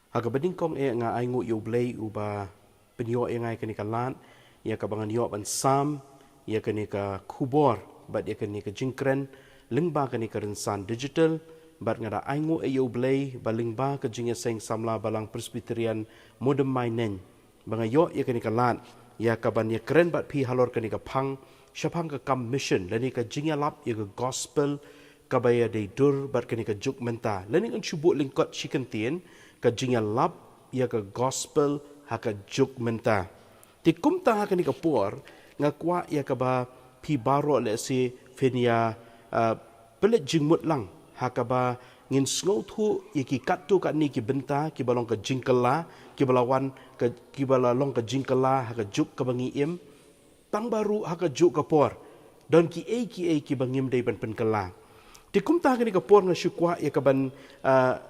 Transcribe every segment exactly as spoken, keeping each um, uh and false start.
Ha kaba nyngkong eh nga ainguh ïa U Blei uba pynïoh ïa nga ïa kane ka lad, ïa kaba ngan ïoh ban sam ïa kane ka khubor bad ïa kane ka jingkren lyngba kane ka rynsan digital. Bad nga da ainguh eh ïa U Blei ba lyngba ka jingïaseng samla Balang Presbyterian Modem Maineng ba nga ïoh ïa kane ka lad ïa kaban ïakren bad phi halor kane ka phang, shaphang ka kam mission lane ka jingïalap ïa ka gospel kaba ïadei dur bad kane ka juk mynta. Lane ngan shu buh lyngkot shi kyntien, ka jingïalap ïa ka gospel ha ka juk mynta. Te kumta ha kane ka por, nga kwah ïa kaba phi baroh lehse phin ïa, ah, pynleit jingmut lang ha kaba ngin sngewthuh ïa ki katto katne ki bynta kiba long ka jingkylla, kiba la wan ka, kiba la long ka jingkylla ha ka juk kaba ngi im. Tang ba ruh ha ka juk ka por don kiei kiei kiba ngim dei ban pynkylla. Te kumta ha kane ka por nga shu kwah ïa kaban, ah,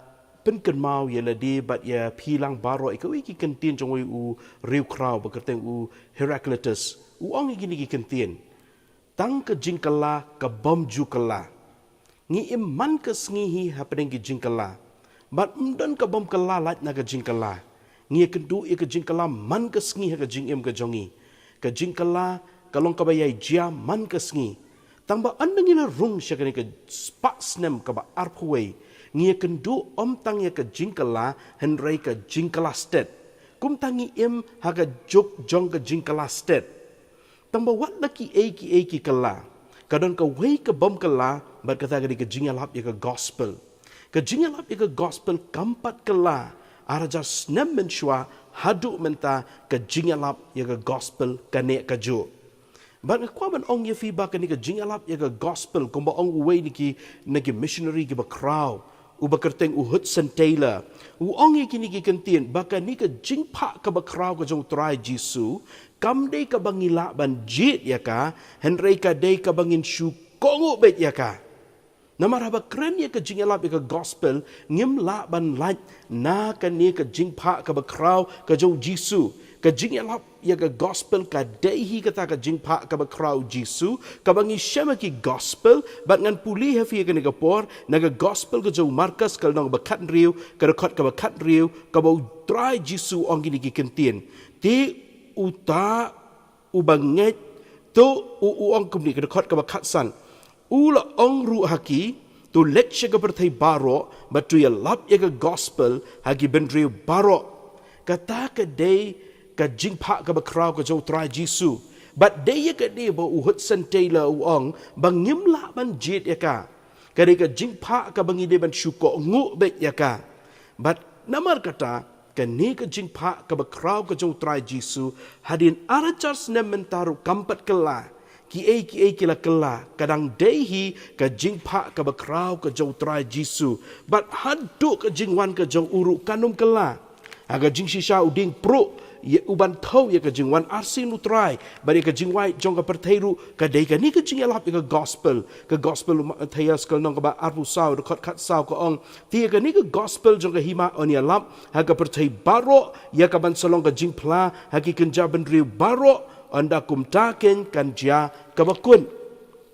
pynkynmaw ïa lade bad ïa phi lang baroh ïa kawei ki kyntien jong uwei u riewkhraw ba kyrteng u Heraclitus. U ong ïa kine ki kyntien: Tang ka jingkylla ka bym ju kylla. Ngi im man ka sngi hi hapdeng ka jingkylla. Bad ym don ka bym kylla lait na ka jingkylla. Ngi ïakynduh ïa ka jingkylla man ka sngi ha ka jingim ka jong ngi. Ka jingkylla ka long kaba ïai jia man ka sngi. Tang ba ynda ngi la rung sha kane ka spah snem kaba arphew wei, ngi ïakynduh ym tang ïa ka jingkylla hynrei ka jingkylla stet. Kumta ngi im ha ka juk jong ka jingkylla stet. Tang ba wat la kiei kiei ki kylla, ka don kawei ka bym kylla, bad kata ka dei ka jingïalap ïa ka gospel. Ka jingïalap ïa ka gospel kam pat kylla. Ar hajar snem mynshuwa haduh mynta ka jingïalap ïa ka gospel ka neh ka juh. Bad nga kwah ban ong ïa phi ba kane ka jingïalap ïa ka gospel, kumba ong uwei na ki, na ki missionary kiba khraw, uba kyrteng u Hudson Taylor, u ong ïa kine ki kyntien ba kane ka jingphah kaba khraw ka jong u Trai Jisu kam dei kaba ngi lah ban jied ïa ka, hynrei ka dei kaba ngin shu kohnguh beit ïa ka. Namar haba kren ïa ka jingïalap ïa ka gospel, ngim lah ban lait na kane ka jingphah kaba khraw ka jong u Jisu. Ka jingïalap ïa ka gospel ka dei hi kata ka jingphah kaba khraw u Jisu, kaba ngi shem ha ki gospel. Bad ngan pule ha phi ha kane ka por na ka gospel ka jong u Markos, ka lynnong ba khathynriew, ka dkhot kaba khathynriew, kaba u Trai Jisu u ong kine ki kyntien: Te uta uba ngeit, to u, u ong kumne, ka dkhot kaba khatsan: U la ong ruh ha ki, to leit sha ka pyrthei baroh bad to ïalap ïa ka gospel ha ki bynriew baroh. Kata ka dei ka jingphah kaba khraw ka jong u Trai Jisu. Bad dei ïa kane ba u Hudson Taylor u ong ba ngim lah ban jied ïa ka. Ka dei ka jingphah kaba ngi dei ban shu kohnguh beit ïa ka. Bad namar kata, kane ka jingphah kaba khraw ka jong u Trai Jisu, hadien ar hajar snem mynta ruh kam pat kylla. Kiei kiei ki la kylla, ka dang dei hi ka jingphah kaba khraw ka jong u Trai Jisu. Bad haduh ka jingwan ka jong u ruh kan ym kylla. Ha ka jingshisha u dieng pruh ïa u ban thew ïa ka jingwan arsien u Trai bad ïa ka jingwai jong ka pyrthei ruh, ka dei kane ka jingïalap ïa ka gospel. Ka gospel u Mathaios, ka lynnong kaba arphew saw, dkhot khatsaw, ka ong: Te ïa kane ka gospel jong ka hima yn ïalap ha ka pyrthei baroh ïa kaban sa long ka jingphla ha ki kynja bynriew baroh, ynda kumta keiñ kan jia kaba kut.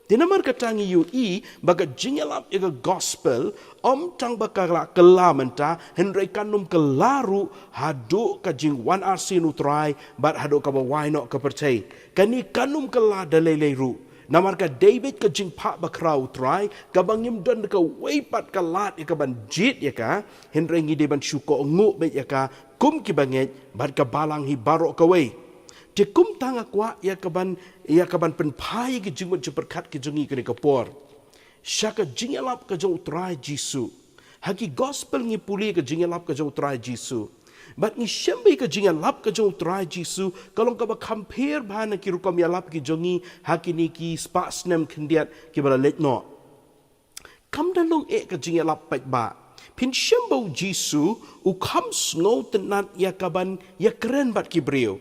Te namar kata ngi ïohi ba ka jingïalap ïa ka gospel ym tang ba ka la kylla mynta, hynrei kan ym kylla ruh haduh ka jingwan arsien u Trai bad haduh kaba wai noh ka pyrthei. Kane kan ym kylla da lei lei ruh. Namar ka dei beit ka jingphah ba khraw u Trai, kaba ngim don kawei pat ka lad ïa kaban jied ïa ka, hynrei ngi dei ban shu kohnguh beit ïa ka kum kiba ngeit, bad ka balang hi baroh kawei. Te kumta nga kwah ïa kaban, ïa kaban pynphai ïa ki jingmut jingpyrkhat ki jong ngi kane ka por sha ka jingïalap ka jong u Trai Jisu. Ha ki gospel ngi pule ka jingïalap ka jong u Trai Jisu. Bad ngi shem ba ka jingïalap ka jong u Trai Jisu ka long kaba kham pher bha na ki rukom ïalap ki jong ngi ha kine ki spah snem khyndiat kiba la leit noh. Kam da long eh ka jingïalap paidbah. Phin shem ba u Jisu u kham sngewtynnad ïa kaban ïakren bad ki briew.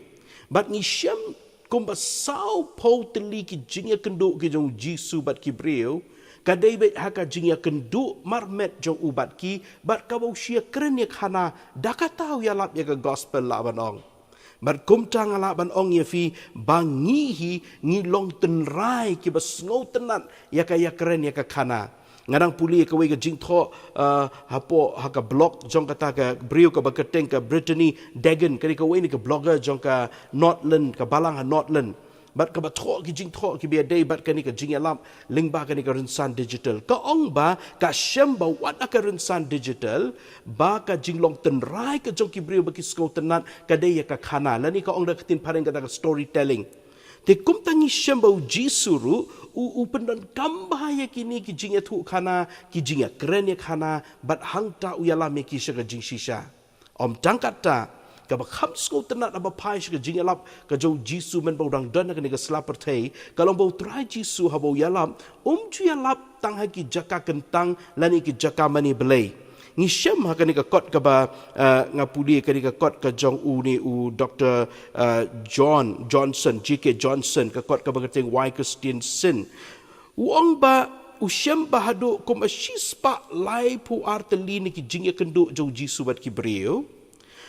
Bad ngi shem kumba sawphew tylli ki jingïakynduh ki jong u Jisu bad ki briew ka dei beit ha ka jingïakynduh marmet jong u bad ki, bad kaba u shu ïakren ïa khana, da kata u ïalap ïa ka gospel, lah ban ong. Bad kumta nga lah ban ong ïa phi ba ngi hi ngi long tynrai kiba sngewtynnad ïa ka ïakren ïa ka khana. Nga dang pule kawei ka jingthoh, uh, hapoh ha ka blog jong kata ka briew kaba kyrteng ka Brittany Dagan, kane kawei na ki blogger jong ka Northland, ka balang ha Northland. Bad kaba thoh ki jingthoh kiba ïadei bad kane ka jingïalap lyngba kane ka rynsan digital. Ka ong ba ka shem ba wat ha ka rynsan digital, ba ka jinglong tynrai ka jong ki briew ba ki sngewtynnat ka dei ïa ka khana. Lane ka ong da ka ktien phareng kata ka storytelling. Te kumta ngi shem ba u Jisu ruh, u, u pyndonkam bha ïa kine ki jingïathuh khana, ki jingïakren ïa khana, bad hangta u ïalam ïa ki sha ka jingshisha. Ym tang kata, kaba kham sngewtynnat haba phai sha ka jingïalap ka jong u Jisu mynba u dang don ha kane ka sla pyrthei, ka long ba u Trai Jisu haba u ïalap, um ju ïalap tang ha ki jaka kyntang lane ki jaka mane blei. Ngi shem ha kane ka kot kaba, uh, nga pule kane ka kot ka jong u ne u Doktor, uh, John Johnson, J K Johnson, ka kot kaba kyrteng Why Christians Sin. U ong ba u shem ba haduh kum ba shispah laiphew ar tylli na ki jingïakynduh jong u Jisu bad ki briew.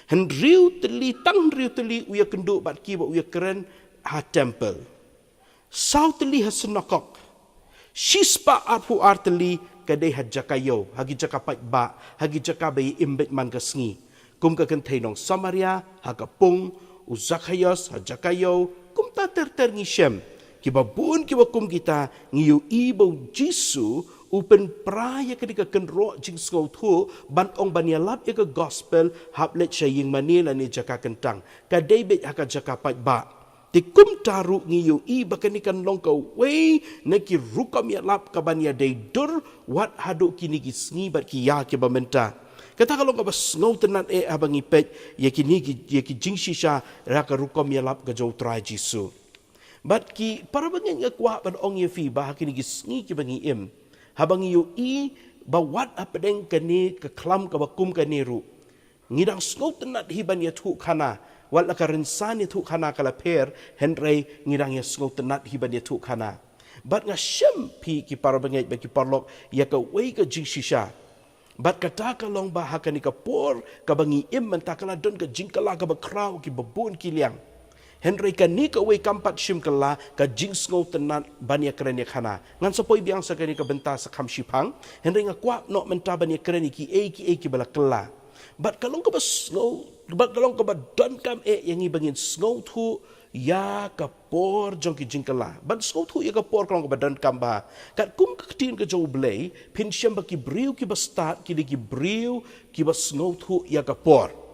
Hynriew tylli, tang hynriew tylli u ïakynduh bad ki ba u ïakren ha temple. Saw tylli ha synagog. Shispah arphew ar tylli ka dei ha jaka ïew, ha ki jaka paidbah, ha ki jaka ba ïa im beit man ka sngi. Kum ka kynthei nong Samaria ha ka pung, u Zakhaios ha jaka ïew, kumta ter ter ngi shem. Kiba bun kiba kum kita ngi ïohi ba u Jisu u pynpra ïa kane ka kynroh jingsngewthuh ban ong ban ïalap ïa ka gospel hap leit sha ïing mane lane jaka kyntang. Ka dei beit ha ka jaka paidbah. Te kumta ruh ngi ïohi ba kane kan long kawei na ki rukom ïalap kaban ïadei dur wat haduh kine ki sngi bad ki ïa kiba mynta. Kata ka long kaba sngewtynnat eh haba ngi peit ïa kine ki, ïa ki jingshisha ha ka rukom ïalap ka jong u Trai Jisu. Bad ki para bangeit, nga kwah ban ong ïa phi ba ha kine ki sngi kiba ngi im, haba ngi ïohi ba wat hapdeng kane ka khlam kaba kum kane ruh ngi dang sngewtynnat hi ban ïathuh khana, wat la ka rynsan ïathuh khana ka la pher, hynrei ngi dang ïa sngewtynnat hi ban ïathuh khana. Bad nga shem, phi ki para bangeit bad ki paralok, ïa kawei ka jingshisha. Bad kata ka long ba ha kane ka por kaba ngi im mynta ka la don ka jingkylla kaba khraw kiba bun ki liang. Hynrei kane kawei kam pat shim kylla ka jingsngewtynnat ban ïakren ïa khana. Ngan sa poi biang sha kane ka bynta sa kham shiphang. Hynrei nga kwah noh mynta ban ïakren ïa kiei kiei kiba la kylla. Bad ka long kaba sngew, bad ka long kaba donkam eh ïa ngi ba ngin sngewthuh ïa ka por jong ki jingkylla. Ban sngewthuh ïa ka por ka long kaba donkam bha. Katkum ka ktien ka jong U Blei, phin shem ba ki briew kiba stad ki dei ki briew kiba sngewthuh ïa ka por.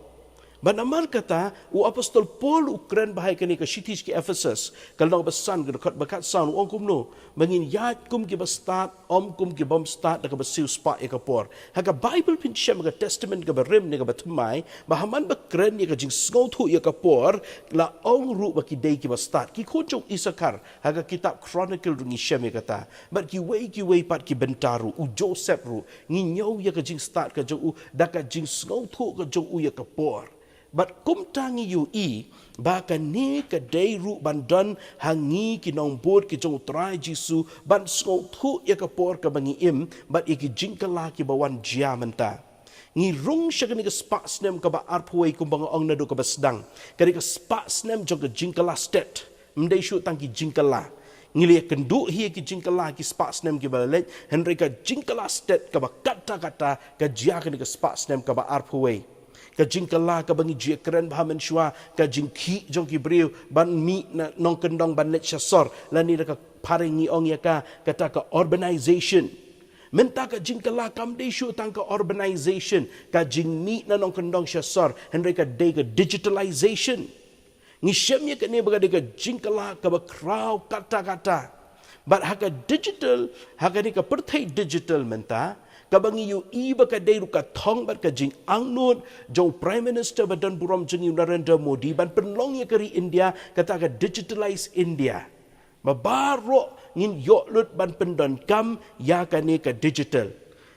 Bad namar kata, u apostol Paul u kren bha ha kane ka shithi sha ki Ephesus, ka lynnong ba san, ka dkhot ba khatsan, u ong kumno, ba ngin ïaid kum kiba stad, ym kum ki bym stad, da kaba siew spah ïa ka por. Ha ka Baibl phin shem ha ka Testament kaba rim ne kaba thymmai, ba ha man ba kren ïa ka jingsngewthuh ïa ka por, la ong ruh ba ki dei kiba stad. Ki khun jong u Isakar, ha ka kitab Chronicle ruh ngi shem ïa kata. Bad kiwei kiwei pat ki bynta ruh, u Joseph ruh, ngi ñiew ïa ka jingstad ka jong u, da ka jingsngewthuh ka jong u ïa ka por. Bad kumta ngi ïohi ba kane ka dei ruh ban don ha ngi ki nongbud ki jong U Trai Jisu, ban sngewthuh ïa ka por kaba ngi im, bad ïa ki jingkylla kiba wan jia mynta. Ngi rung sha kane ka spah snem kaba arphew wei kumba nga ong naduh kaba sdang. Kane ka spah snem jong ka jingkylla stet. Ym dei shuh tang ki jingkylla. Ngi la ïakynduh hi ïa ki jingkylla ki spah snem kiba la leit, hynrei ka jingkylla stet kaba katta katta ka jia kane ka spah snem kaba arphew wei. Ka jingkylla kaba ngi ju ïakren bha mynshuwa, ka jingkhih jong ki briew ban mih na nongkyndong ban leit sha sor, lane da ka phareng ngi ong ïa ka, kata ka urbanization. Mynta ka jingkylla kam dei shuh tang ka urbanization, ka jingmih na nongkyndong sha sor, hynrei ka dei ka digitalization. Ngi shem ïa kane ba ka dei ka jingkylla kaba khraw katta katta. Bad ha ka digital, ha kane ka pyrthei digital mynta, kaba ngi ïohi ba ka dei ruh ka thong bad ka jingangnud jong u Prime Minister ba don burom jong ngi u Narendra Modi ban pynlong ïa ka ri India kata ka digitalized India. Ba baroh ngin ïoh lut ban pyndonkam ïa kane ka digital.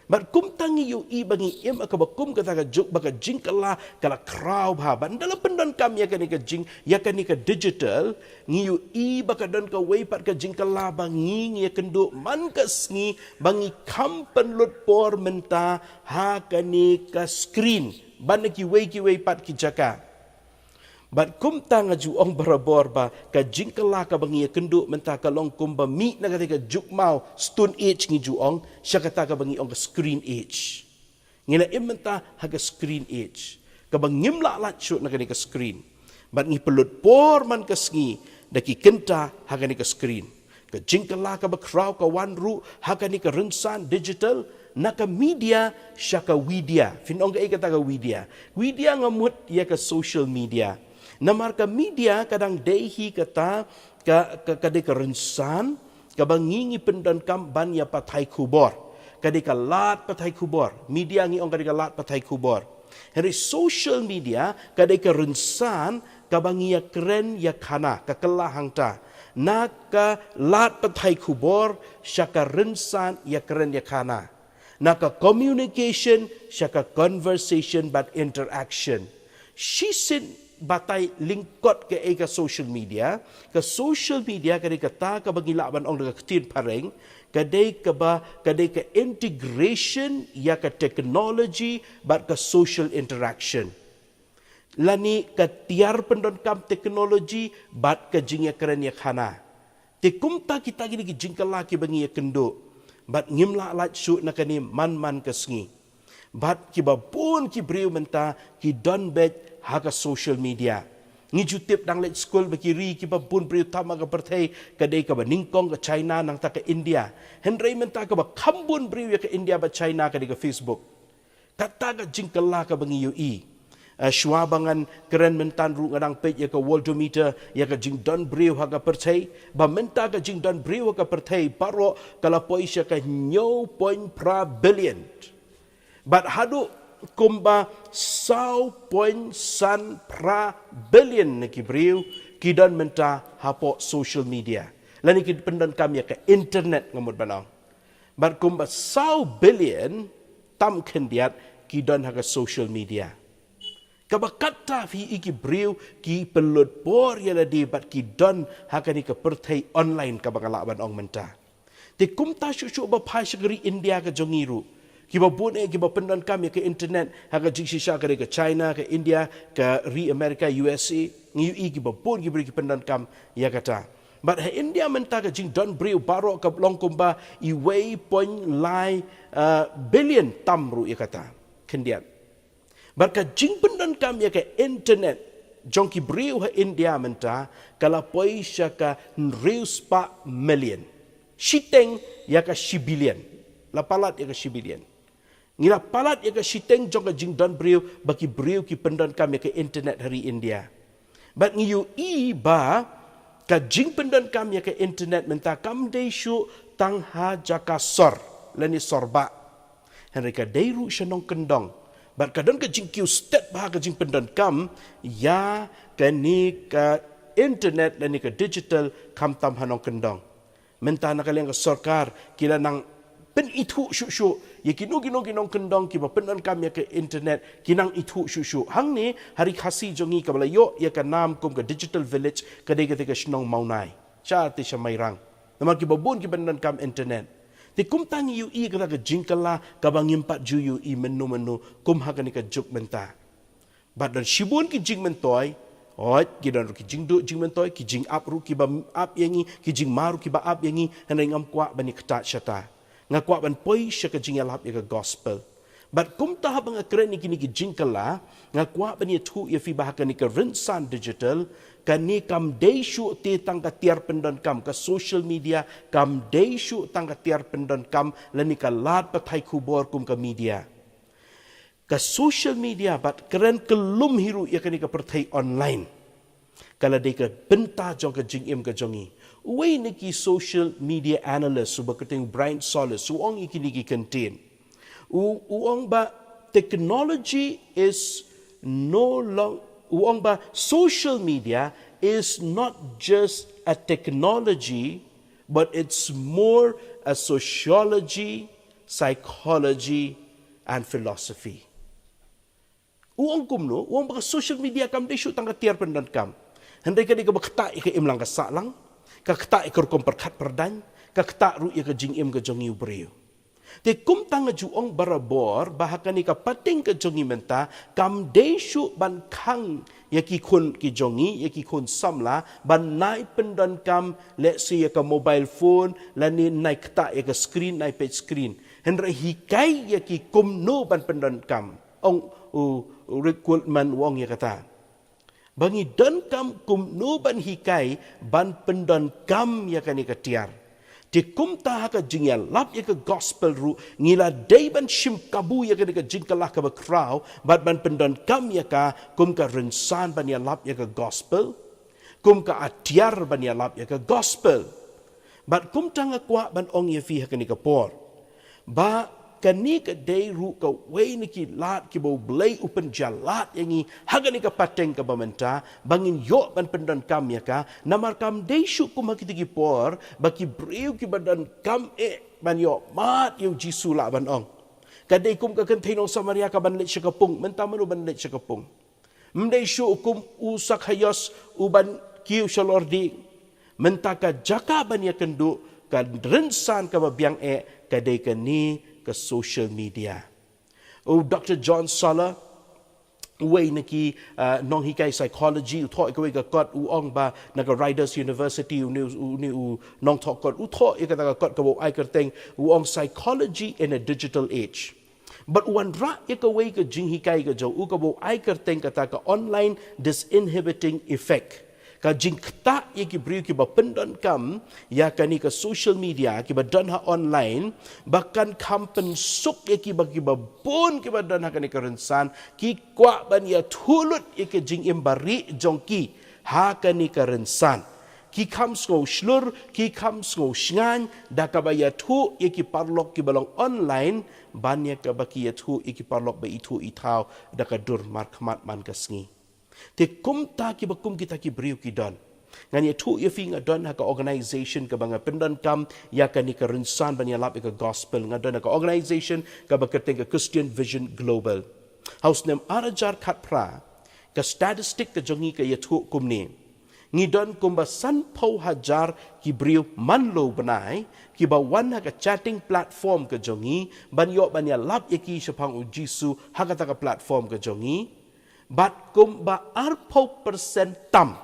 Bad kumta ngi ïohi ba ngi im ha kaba kum kata ka juk ba ka jingkylla ka la khraw bha. Bad ynda la pyndonkam ïa kane ka jing, ïa kane ka digital, ngi ïohi ba ka don kawei pat ka jingkylla ba ngi, ngi ïakynduh man ka sngi ba ngi kham pynlut por mynta ha kane ka screen. Bad na kiwei kiwei pat ki jaka. Bad kumta nga ju ong barabor ba ka jingkylla kaba ngi ïakynduh mynta ka long kumba mih na kata ka juk maw, Stone Age ngi ju ong, sha kata kaba ngi ong ka Screen Age. Ngi la im mynta ha ka Screen Age, kaba ngim lah lait shuh na kane ka screen. Bad ngi pynlut por man ka sngi da ki kynta ha kane ka screen. Ka jingkylla kaba khraw ka wan ruh ha kane ka rynsan digital, na ka media sha ka widya. Phin ong kaei kata ka widya? Widya nga mut ïa ka social media. Namar ka media ka dang dei hi kata ka, ka, ka dei ka rynsan kaba ngi, ngi pyndonkam ban ïa pathai khubor. Ka dei ka lad pathai khubor. Media ngi ong ka dei ka lad pathai khubor. Hynrei social media ka dei ka rynsan kaba ngi ïakren ïakhana, ka kylla hangta. Na ka lad pathai khubor sha ka rynsan ïakren ïakhana. Na ka communication sha ka conversation bad interaction. Shisien batai lyngkot kaei ka social media. Ka social media ka dei kata kaba ngi lah ban ong da ka ktien phareng, ka dei kaba, ka dei ka integration ïa ka technology bad ka social interaction. Lane ka tiar pyndonkam technology bad ka jingïakren ïakhana. Te kumta kita kine ki jingkylla kiba ngi ïakynduh. Bad ngim lah lait shuh na kane man man ka sngi. Bad kiba bun ki briew mynta ki don beit ha ka social media. Ngi ju tip dang leit skul ba ki ri kiba bun briew tam ha ka pyrthei ka dei kaba nyngkong ka China nangta ka India. Hynrei mynta kaba kham bun briew ïa ka India bad China ka dei ka Facebook. Kata ka jingkylla kaba ngi ïohi. Eh, shuwa ba ngan kren mynta ruh nga dang peit ïa ka Worldometer, ïa ka jingdon briew ha ka pyrthei. Ba mynta ka jingdon briew ha ka pyrthei baroh ka la poi sha ka hynñiew point phra billion. Bad haduh kumba saw point san phra billion na ki briew ki don mynta hapoh social media. Lane ki pyndonkam ïa ka internet nga mut ban ong. Bad kumba saw billion tam khyndiat ki don ha ka social media. Kaba kata phi i ki briew ki pynlut por ïa lade bad ki don ha kane ka pyrthei online kaba nga lah ban ong mynta. Te kumta shuh shuh ba phai sha ka ri India ka jong ngi ruh. Kiba bun eh kiba pyndonkam ïa ka internet ha ka jingshisha ka dei ka China, ka India, ka ri America, U S A. Ngi ïohi kiba bun ki briew ki pyndonkam ïa kata. Bad ha India mynta ka jingdon briew baroh ka long kumba iwei point lai, uh, billion tam ruh ïa kata. Khyndiat. Bad ka jingpyndonkam ïa ka internet jong ki briew ha India mynta ka la poi sha ka hynriew spah million. Shiteng ïa ka shi billion. La palat ïa ka shi billion. Ngi la palat ïa ka shiteng jong ka jingdon briew ba ki briew ki pyndonkam ïa ka internet ha ri India. Bad ngi ïohi ba ka jingpyndonkam ïa ka internet mynta kam dei shuh tang ha jaka sor lane sor bah. Hynrei ka dei ruh sha nongkyndong. Bad ka don ka jingkiew stet bha ka jingpyndonkam ïa kane ka internet lane ka digital khamtam ha nongkyndong. Mynta na ka liang ka sorkar ki la nang pynithuh shuh shuh ïa kino kino ki nongkyndong kiba pyndonkam ïa ka internet, ki nang ithuh shuh shuh. Hangne ha ri Khasi jong ngi kaba la ïoh ïa ka nam kum ka digital village ka dei kata ka shnong Mawnai. Sha te sha Mairang. Namar kiba bun ki pyndonkam internet. Te kumta ngi ïohi kata ka jingkylla kaba ngim pat ju ïohi mynno mynno kum ha kane ka juk mynta. Bad don shibun ki jingmyntoi, hooid, ki don ruh ki jingduh jingmyntoi, ki jingap ruh kiba ap ïa ngi, ki jingma ruh kiba ap ïa ngi, hynrei ngam kwah ban ïa ktah shata. Nga kwah ban poi sha ka jingïalap ïa ka gospel. Bad kumta haba nga kren ïa kine ki jingkylla, nga kwah ban ïathuh ïa phi ba ha kane ka rynsan digital, kane kam dei shuh te tang ka tiar pyndonkam, ka social media, kam dei shuh tang ka tiar pyndonkam, lane ka lad pathai khubor kum ka media. Ka social media bad kren kyllum hi ruh ïa kane ka pyrthei online. Ka la dei ka bynta jong ka jingim ka jong ngi. Uwei na ki social media analyst uba kyrteng Brian Solis u ong ïa kine ki kyntien. U, u ong ba technology is no long, u ong ba social media is not just a technology, but it's more a sociology, psychology, and philosophy. U ong kumno, u ong ba ka social media kam dei shuh tang ka tiar pyndonkam. Hynrei ka dei kaba ktah ïa ka imlang ka sahlang, ka ktah ïa ka rukom pyrkhat pyrdaiñ, ka ktah ruh ïa ka jingim ka jong ngi u briew. Te kumta nga ju ong barabor ba ha kane ka pateng ka jong ngi mynta, kam dei shuh ban khang ïa ki khun ki jong ngi, ïa ki khun samla, ban nai pyndonkam, let's say, ïa ka mobile phone, lane nai ktah ïa ka screen, nai peit screen. Hynrei hikai ïa ki kumno ban pyndonkam, ong u, u Rick Goldman u ong ïa kata. Ba ngi donkam kumno ban hikai ban pyndonkam ïa kane ka tiar. Te kumta ha ka jingïalap ïa ka gospel ruh, ngi la dei ban shim kabu ïa kane ka jingkylla kaba khraw, bad ban pyndonkam ïa ka kum ka rynsan ban ïalap ïa ka gospel, kum ka atiar ban ïalap ïa ka gospel. Bad kumta nga kwah ban ong ïa phi ha kane ka por, ba kane ka dei ruh kawei na ki lad kiba U Blei u pynjlan ïa ngi ha kane ka pateng kaba mynta, ba ngin ïoh ban pyndonkam ïa ka. Namar kam dei shuh kum ha kita ki por ba ki briew kiba donkam eh ban ïoh mad ïa U Jisu lah ban ong. Ka dei kum ka kynthei nong Samaria kaban leit sha ka pung, mynta mano ban leit sha ka pung? Ym dei shuh kum u Sakhaios uban kiew shalor dieng. Mynta ka jaka ban ïakynduh, ka rynsan kaba biang eh, ka dei kane ka social media. U Doctor John Soller, uwei na ki, uh, nonghikai psychology, u thoh ïa kawei ka kot, u ong ba na ka Rider University, une, une u nongthoh kot, u thoh ïa kata ka kot kaba u ai kyrteng, u ong Psychology in a Digital Age. Bad u wanrah ïa kawei ka jinghikai ka jong u kaba u ai kyrteng kata ka online disinhibiting effect. Ka jingktah ïa ki briew kiba pyndonkam ïa kane ka social media, kiba don ha online, ba kan kham pynsuk ïa ki, ba kiba bun kiba don ha kane ka rynsan, ki kwah ban ïathuh lut ïa ka jingim barieh jong ki ha kane ka rynsan. Ki kham sngew shlur, ki kham sngew shngaiñ da kaba ïathuh ïa ki paralok kiba long online, ban ïa kaba ki ïathuh ïa ki paralok ba ithuh ithaw da ka dur markhmat man ka sngi. Te kumta kiba kum kita ki briew ki don. Ngan ïathuh ïa phi, nga don ha ka organization kaba nga pyndonkam ïa kane ka rynsan ban ïalap ïa ka gospel, nga don ha ka organization kaba kyrteng ka Christian Vision Global. Ha u snem ar hajar khatphra, ka statistic ka jong ngi ka ïathuh kumne. Ngi don kumba sanphew hajar ki briew man la u bnai, kiba wan ha ka chatting platform ka jong ngi, ban ïoh ban ïalap ïa ki shaphang U Jisu ha kata ka platform ka jong ngi. Bad kumba arphew percent tam,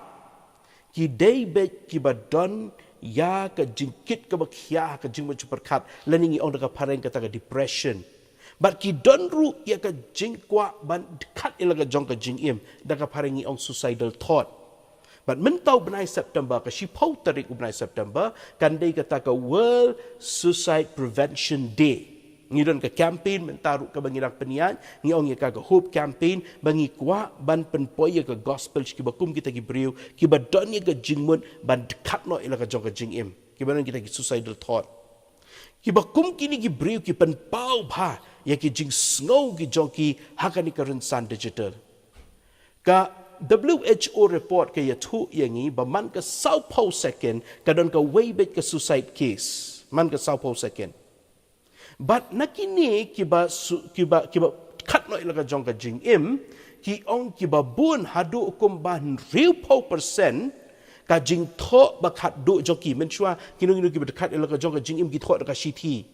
ki dei beit kiba don ïa ka jingkit kaba khia, ka jingmut jingpyrkhat, lane ngi ong da ka phareng kata ka depression. Bad ki don ruh ïa ka jingkwah ban khat ïa la ka jong ka jingim, da ka phareng ngi ong suicidal thought. Bad mynta u bnai September, ka shiphew tarik u bnai September, kan dei kata ka World Suicide Prevention Day. Ngi don ka campaign mynta ruh kaba ngi dang pynïaid, ngi ong ïa ka ka Hope Campaign, ba ngi kwah ban pynpoi ïa ka gospel sha kiba kum kita ki briew, kiba don ïa ka jingmut ban khat noh ïa la ka jong ka jingim, kiba don kita ki suicidal thought. Kiba kum kine ki briew ki pynpaw bha ïa ki jingsngew ki jong ki ha kane ka rynsan digital. Ka W H O report ka ïathuh ïa ngi ba man ka sawphew second ka don kawei beit ka suicide case. Man ka sawphew second. Bad na kine kiba su-, kiba, kiba khat noh ïa la ka jong ka jingim, ki ong kiba bun haduh kumba hynriewphew percent ka jingthoh ba khatduh jong ki. Mynshuwa kino kino kiba khat ïa la ka jong ka jingim ki thoh da ka shithi.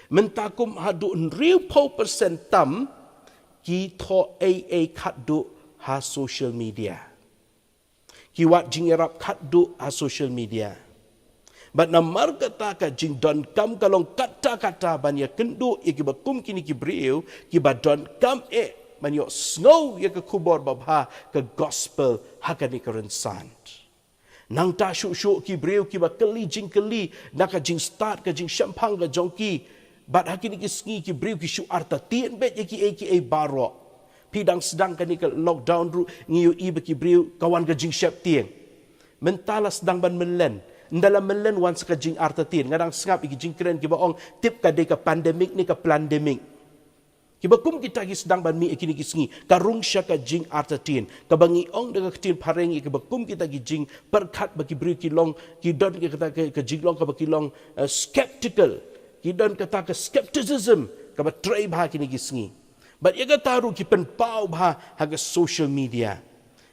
Mynta kum haduh hynriewphew percent tam ki thoh ei ei khatduh ha social media. Ki wad jingïarap khatduh ha social media. Bad namar kata ka jingdonkam ka long katta katta ban ïakynduh ïa kiba kum kine ki briew, kiba donkam eh ban ïohsngew ïa ka khubor babha ka gospel ha kane ka rynsan. Nangta shuh shuh ki briew kiba kylli jingkylli na ka jingstad ka jingshemphang ka jong ki. Bad ha kine ki sngi ki briew ki shu artatien beit ïa kiei kiei baroh. Phi dang sdang kane ka lockdown ruh ngi ïohi ba ki briew ka wan ka jingsheptieng. Mynta la sdang ban mynlen. Ynda la mynlen wan sa ka jingartatien. Nga dang sngap ïa ki jingkren kiba ong tip ka dei ka pandemic ne ka plandemic. Kiba kum kita ki sdang ban mih ïa kine ki sngi, ka rung sha ka jingartatien. Kaba ngi ong da ka ktien phareng ïa kiba kum kita ki jingpyrkhat ba ki briew ki long, ki don ka kata ka, ka jinglong kaba ki long, eh, skeptical. Ki don kata ka skepticism kaba trei bha kine ki sngi. Bad ïa kata ruh ki pynpaw bha ha ka social media.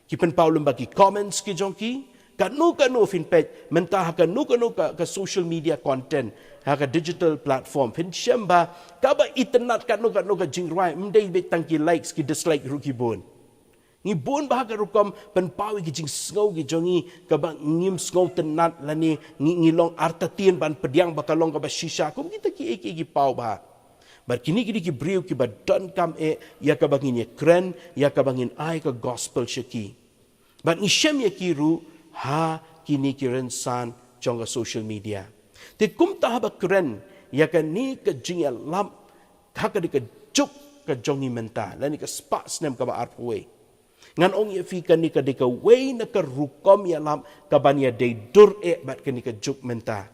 Ki pynpaw lem bad ki comments ki jong ki, Kano kano phin peit mynta ha kano kano ka, ka social media content, ha ka digital platform, phin shem ba kaba itynnad kano kano ka jingrwai, ym dei beit tang ki likes, ki dislike ruh ki bun. Ngi bun bha ka rukom pynpaw ïa ki jingsngew ki jong ngi kaba ngim sngewtynnad lane ngi, ngi long artatien ban pdiang ba ka long kaba shisha kum kita kiei kiei ki paw bha. Bad kine ki dei ki briew kiba donkam eh ïa kaba ngin ïakren, ïa kaba ngin ai ka gospel sha ki. Bad ngi shem ïa ki ruh ha kine ki rynsan jong ka social media. Te kumta haba kren ïa kane ka jingïalap ha ka dei ka juk ka jong ngi mynta lane ka spah snem kaba arphew wei. Ngan ong ïa phi kane ka dei kawei na ka rukom ïalap kaban ïadei dur eh bad kane ka juk mynta.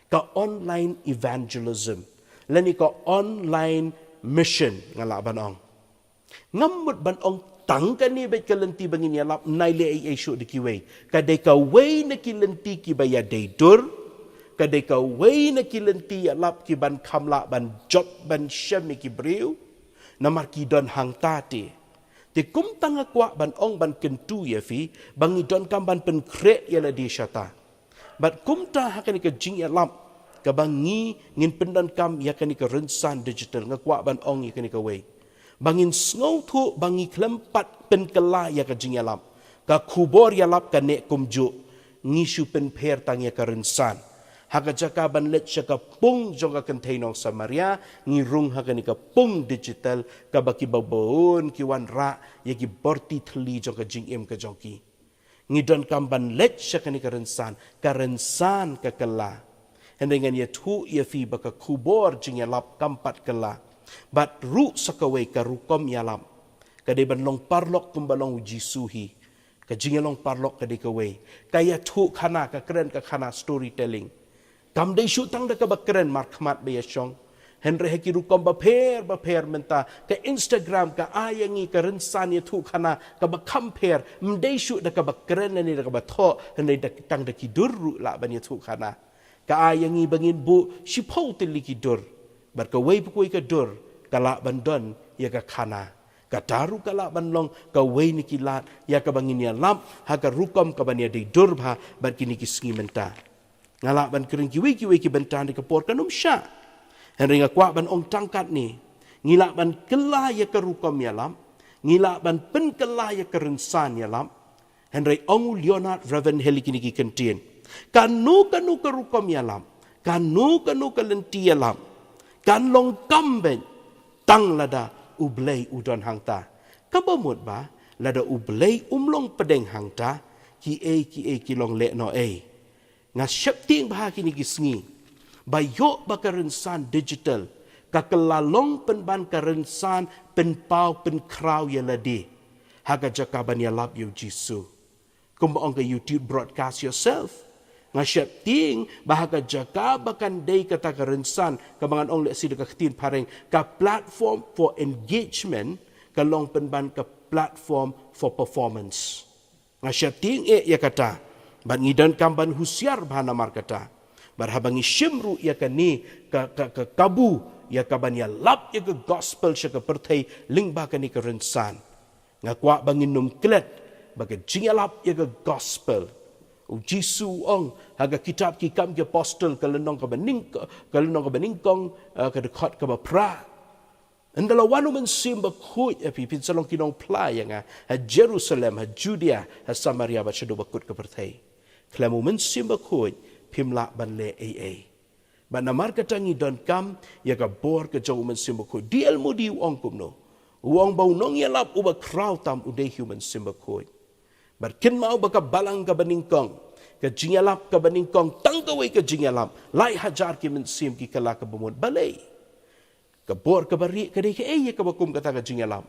Ka online evangelism lane ka online mission nga lah ban ong. Ngam mut ban ong tang kane beit ka lynti ba ngin ïalap, ym nai leh ei ei shuh da kiwei. Ka dei kawei na ki lynti kiba ïadei dur, ka dei kawei na ki lynti ïalap kiban kham lah ban jop ban shem ïa ki briew. Namar ki don hangta te. Te kumta nga kwah ban ong ban kyntu ïa phi ba ngi donkam ban pynkhreh ïa lade shata. Bad kumta ha kane ka jingïalap kaba ngi ngin pyndonkam ïa kane ka rynsan digital, nga kwah ban ong ïa kane kawei. Ba ngin sngewthuh ba ngi khlem pat pynkylla ïa ka jingïalap, ka khubor ïalap ka neh kumjuh, ngi shu pynpher tang ïa ka rynsan. Ha ka jaka ban leit sha ka pung jong ka kynthei nong Samaria, ngi rung ha kane ka pung digital kaba kiba bun ki wanrah ïa ki bor thylli jong ka jingim ka jong ki. Ngi donkam ban leit sha kane ka rynsan, ka rynsan ka kylla. Hynrei ngan ïathuh ïa phi ba ka khubor jingïalap kam pat kylla. Bad ruh sa kawei ka rukom ïalap ka dei ban long paralok kumba long u Jisu hi. Ka jingïalong paralok ka dei kawei. Ka ïathuh khana, ka kren ka khana, storytelling. Kam dei shuh tang da kaba kren markhmat ba ïashong. Hynrei ha ki rukom bapher bapher mynta, ka Instagram ka ai ïa ngi ka rynsan ïathuh khana kaba kham pher, ym dei shuh da kaba kren lane da kaba thoh, hynrei da tang da ki dur ruh lah ban ïathuh khana. Ka ai ïa ngi ba ngin buh shiphew tylli ki dur. Bad kawei pa kawei ka dur ka lah ban don ïa ka khana. Kata ruh ka lah ban long kawei na ki lad ïa kaba ngin ïalap ha ka rukom kaban ïadei dur bha bad kine ki sngi mynta. Nga lah ban kren kiwei kiwei ki bynta, hynrei ka por kan ym shah. Hynrei nga kwah ban ong tang katne, ngi lah ban kylla ïa ka rukom ïalap, ngi lah ban pynkylla ïa ka rynsan ïalap. Hynrei ong u Leonard Ravenhill ïa kine ki kyntien, kano kano ka rukom ïalap, kano kano ka lynti ïalap, kan long kam beit tang lada U Blei u don hangta. Kaba mut ba lada U Blei um long pdeng hangta, kiei kiei ki long lehnohei. Nga sheptieng ba ha kine ki sngi ba ïoh ba ka rynsan digital ka kylla long pynban ka rynsan pynpaw pynkhraw ïa lade ha ka jaka ban ïalap ïa u Jisu. Kumba ong ka YouTube, broadcast yourself. Nga sheptieng ba ha ka jaka ba kan dei kata ka rynsan kaba ngan ong lehse da ka ktien phareng, ka platform for engagement, ka long pynban ka platform for performance. Nga sheptieng eh ïa kata. Bad ngi donkam ban husiar bha namar kata. Bad haba ngi shim ruh ïa kane ka, ka, ka kabu ïa kaban ïalap ïa ka gospel sha ka pyrthei lyngba kane ka rynsan, nga kwah ba ngin ym klet ba ka jingïalap ïa ka gospel, u Jisu u ong ha ka kitab Ki Kam ki Apostol, ka lynnong kaba nyngkong, ka lynnong kaba nyngkong, eh, ka dkhot kaba phra. Ynda la wan u Mynsiem Bakhuid, eh, phi, phin sa long ki nongphla ïa nga ha Jerusalem, ha Judea, ha Samaria bad shaduh ba kut ka pyrthei. Khlem u Mynsiem Bakhuid phim lah ban leh ei ei. Bad namar kata ngi donkam ïa ka bor ka jong u Mynsiem Bakhuid. D L Moody u ong kumno? U ong ba u nongïalap uba khraw tam u dei hi u Mynsiem Bakhuid. Bad kynmaw ba ka balang kaba nyngkong, ka jingïalap kaba nyngkong, tang kawei ka jingïalap, lai hajar ki mynsiem ki kylla kaba mut. Balei? Ka bor kaba rieh ka dei kaei ïa kaba kum kata ka jingïalap?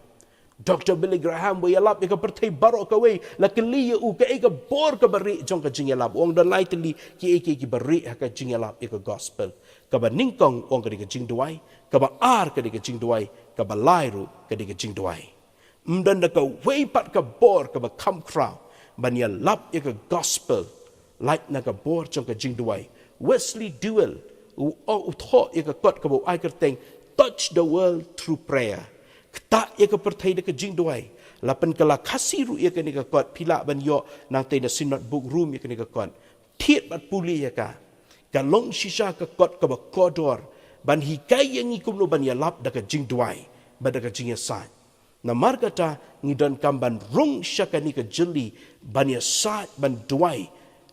Doktor Billy Graham ba ïalap ïa ka pyrthei baroh kawei, la kylli ïa u kaei ka bor kaba rieh jong ka jingïalap. U ong don lai tylli kiei kiei kiba rieh ha ka jingïalap ïa ka gospel. Kaba nyngkong u ong ka dei ka jingduwai, kaba ar ka dei ka jingduwai, kaba lai ruh ka dei ka jingduwai. Ym don da kawei pat ka bor kaba kham khraw ban ïalap ïa ka gospel lait na ka bor jong ka jingduwai. Wesley Duewel u, u thoh ïa ka kot kaba u ai kyrteng Touch the World Through Prayer. Ktah ïa ka pyrthei da ka jingduwai. La pynkylla Khasi ruh ïa kane ka kot, phi lah ban ïoh nangtei na Synod Book Room ïa kane ka kot. Thied bad pule ïa ka. Ka long shisha ka kot kaba kordor ban hikai ïa ngi kumno ban ïalap da ka jingduwai bad da ka jingïasaid. Namar kata, ngi donkam ban rung sha kane ka jylli ban ïasaid ban duwai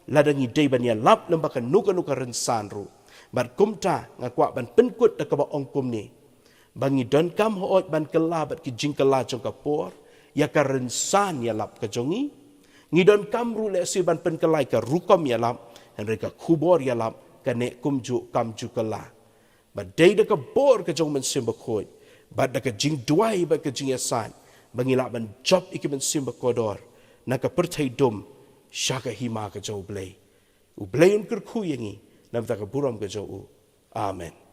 lada ngi dei ban ïalap lyngba kano kano ka rynsan ruh. Bad kumta nga kwah ban pynkut da kaba ong kumne, ba ngi donkam hooid ban kylla bad ki jingkylla jong ka por ïa ka rynsan ïalap ka jong ngi. Ngi donkam ruh lehse ban pynkylla ïa ka rukom ïalap, hynrei ka khubor ïalap ka neh kumjuh kam ju kylla. Ba dei da ka bor ka jong U Mynsiem Bakhuid bad da ka jingduwai bad ka jingïasaid ba ngi lah ban jop ïa ki mynsiem ba kordor na ka pyrthei dum sha ka hima ka jong U Blei. U Blei un kyrkhu ïa ngi na bynta ka burom ka jong U. Amen.